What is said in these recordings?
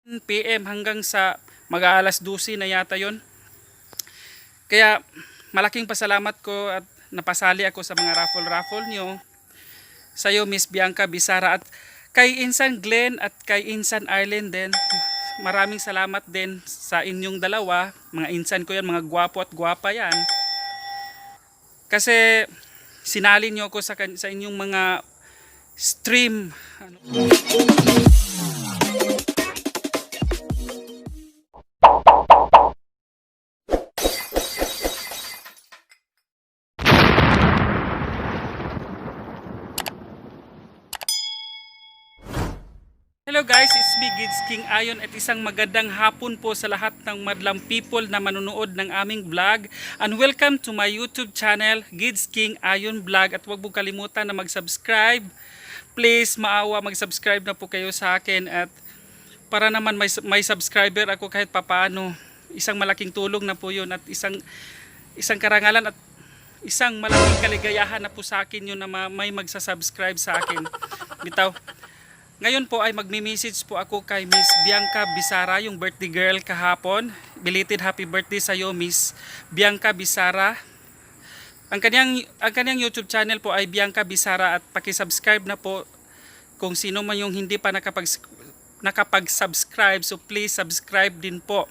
PM hanggang sa mag-aalas 12 na yata yon. Kaya malaking pasalamat ko at napasali ako sa mga raffle-raffle nyo. Sa'yo, Miss Bianca Bisara, at kay Insan Glenn at kay Insan Arlen din. Maraming salamat din sa inyong dalawa. Mga insan ko yan, mga gwapo at gwapa yan. Kasi sinali nyo ako sa inyong mga stream. Ano? Hello guys, it's me, Gids King Ayon, at isang magandang hapon po sa lahat ng madlang people na manunood ng aming vlog, and welcome to my YouTube channel, Gids King Ayon Vlog, at huwag po kalimutan na mag-subscribe. Please, maawa, mag-subscribe na po kayo sa akin at para naman may subscriber ako kahit papaano. Isang malaking tulong na po yun at isang isang karangalan at isang malaking kaligayahan na po sa akin yun na may magsasubscribe sa akin. Bitaw. Ngayon po ay magmi-message po ako kay Miss Bianca Bisara, yung birthday girl kahapon. Belated happy birthday sa iyo, Miss Bianca Bisara. Ang kanyang YouTube channel po ay Bianca Bisara at paki-subscribe na po kung sino man yung hindi pa nakapag-subscribe. So please subscribe din po.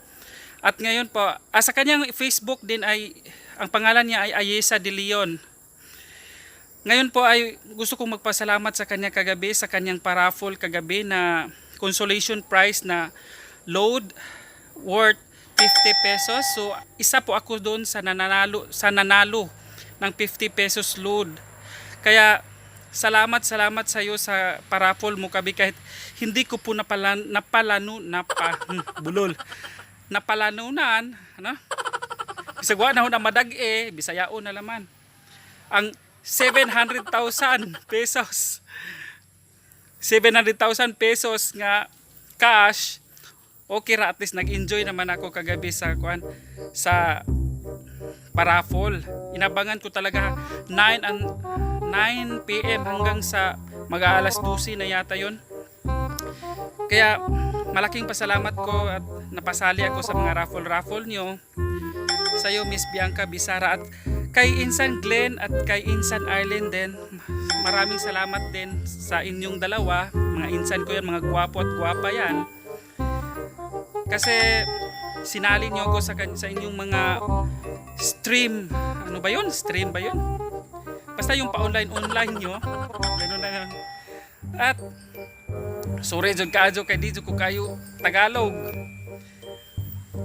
At ngayon po, sa kanyang Facebook din ay ang pangalan niya ay Ayesa De Leon. Ngayon po ay gusto kong magpasalamat sa kanya kagabi, sa kanyang paraffle kagabi na consolation prize na load worth 50 pesos. So isa po ako doon sa nanalo ng 50 pesos load. Kaya salamat, salamat sa iyo sa paraffle mo kabi kahit hindi ko po napala, napalano napa bulol napalanunan, ano? Bisag wa na ho na madag eh, Bisayaon na laman ang 700,000 pesos. 700,000 pesos nga cash. Okay ra, at least nag-enjoy naman ako kagabi sa kuan, sa paraffle. Inabangan ko talaga 9 and 9 PM hanggang sa mag-aalas 12 na yata yon. Kaya malaking pasalamat ko at napasali ako sa mga raffle-raffle nyo. Sa'yo, Miss Bianca Bisara, at kay Insan Glenn at kay Insan Arlen din. Maraming salamat din sa inyong dalawa. Mga insan ko yan, mga gwapo at gwapa yan. Kasi sinali nyo ako sa inyong mga stream. Ano ba yun? Stream ba yun? Basta yung pa-online-online nyo. Ganun na yun. At sorry jud kaayo kay di jud ko kayo Tagalog.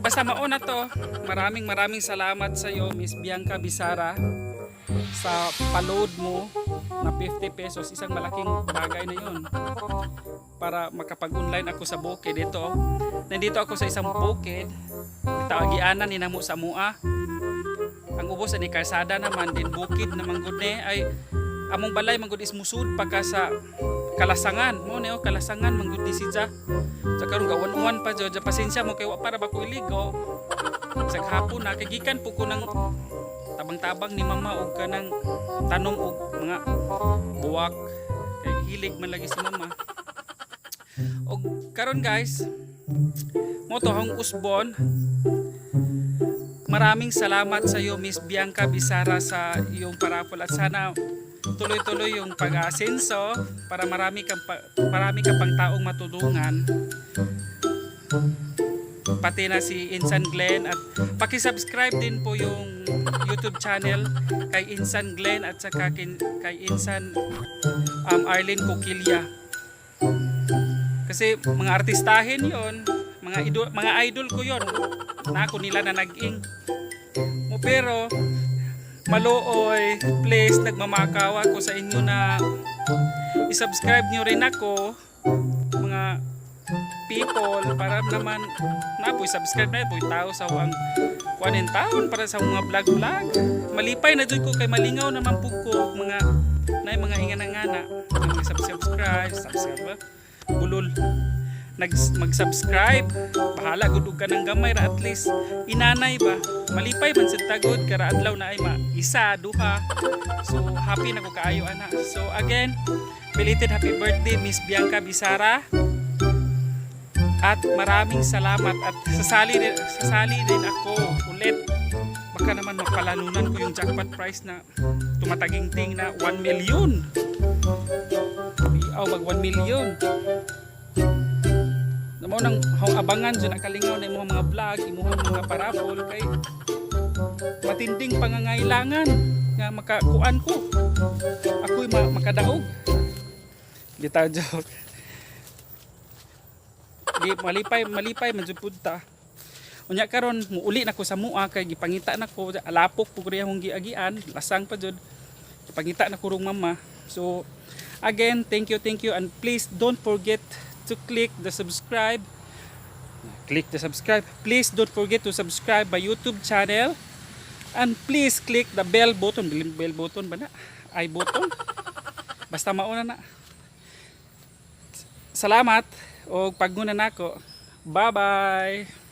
Basta mauna to. Maraming maraming salamat sa iyo, Miss Bianca Bisara, sa paload mo na 50 pesos. Isang malaking bagay na yun para makapag-online ako sa bukid. Ito, nandito ako sa isang bukid. Tawagianan ni namo sa mua. Ang ubos ani kalsada naman din, bukid naman gud ni, ay among balay man gud is musud pagka sa kalasangan mo ni, oh, kalasangan man gud ni siya sa karon, gawan-uwan pa jud. Pasensya mo kay wa para ba ko iligo sa hapon na kay gikan po ko ng tabang-tabang ni mama og kanang tanom og mga buwak kay hilig man lagi si mama. Og karon guys, mo to hong usbon. Maraming salamat sa iyo, Miss Bianca Bisara, sa iyong paraffle at sana tuloy-tuloy yung pag-asenso para marami ka pang taong matulungan, pati na si Insan Glenn. At paki-subscribe din po yung YouTube channel kay Insan Glenn at saka kay Insan Arlene Coquilla kasi mga artistahin yon, mga idol ko yon na ako nila na nag-ing mo, pero maluoy, please, nagmamakawa ko sa inyo na i-subscribe nyo rin ako, mga people, para naman na po subscribe na po tao sa wang kuanin taon para sa mga vlog vlog. Malipay na jud ko kay malingaw naman po ko mga na mga ingana-ngana mga subscribe subscribe ba? Bulol, mag-subscribe, bahala gud og kanang gamay ra, at least inanay ba, malipay man sad tagod kara adlaw na ay ma isa duha. So happy na ko kaayo ana. So again, belated happy birthday, Miss Bianca Bisara. At maraming salamat at sasali din ako ulit. Baka naman mapalanunan ko yung jackpot prize na tumataginting na 1 million. Aw, mag 1 million. Mao nang hong abangan jud ang kalingaw na imong mga vlog, imong mga parabol kay matinding pangangailangan nga makakuan ko. Ako'y makadaog. Bitaw, joke. Di malipay, malipay man jud pud ta. Unya karon muuli na ko sa mua kay gipangita na ko, alapok pug ri akong giagian, lasang pa jud. Gipangita na ko rong mama. So again, thank you and please don't forget to click the subscribe. Click the subscribe. Please don't forget to subscribe my YouTube channel and please click the bell button. Bell button ba na? I button. Basta mauna na. Salamat og pagnguna nako. Bye-bye.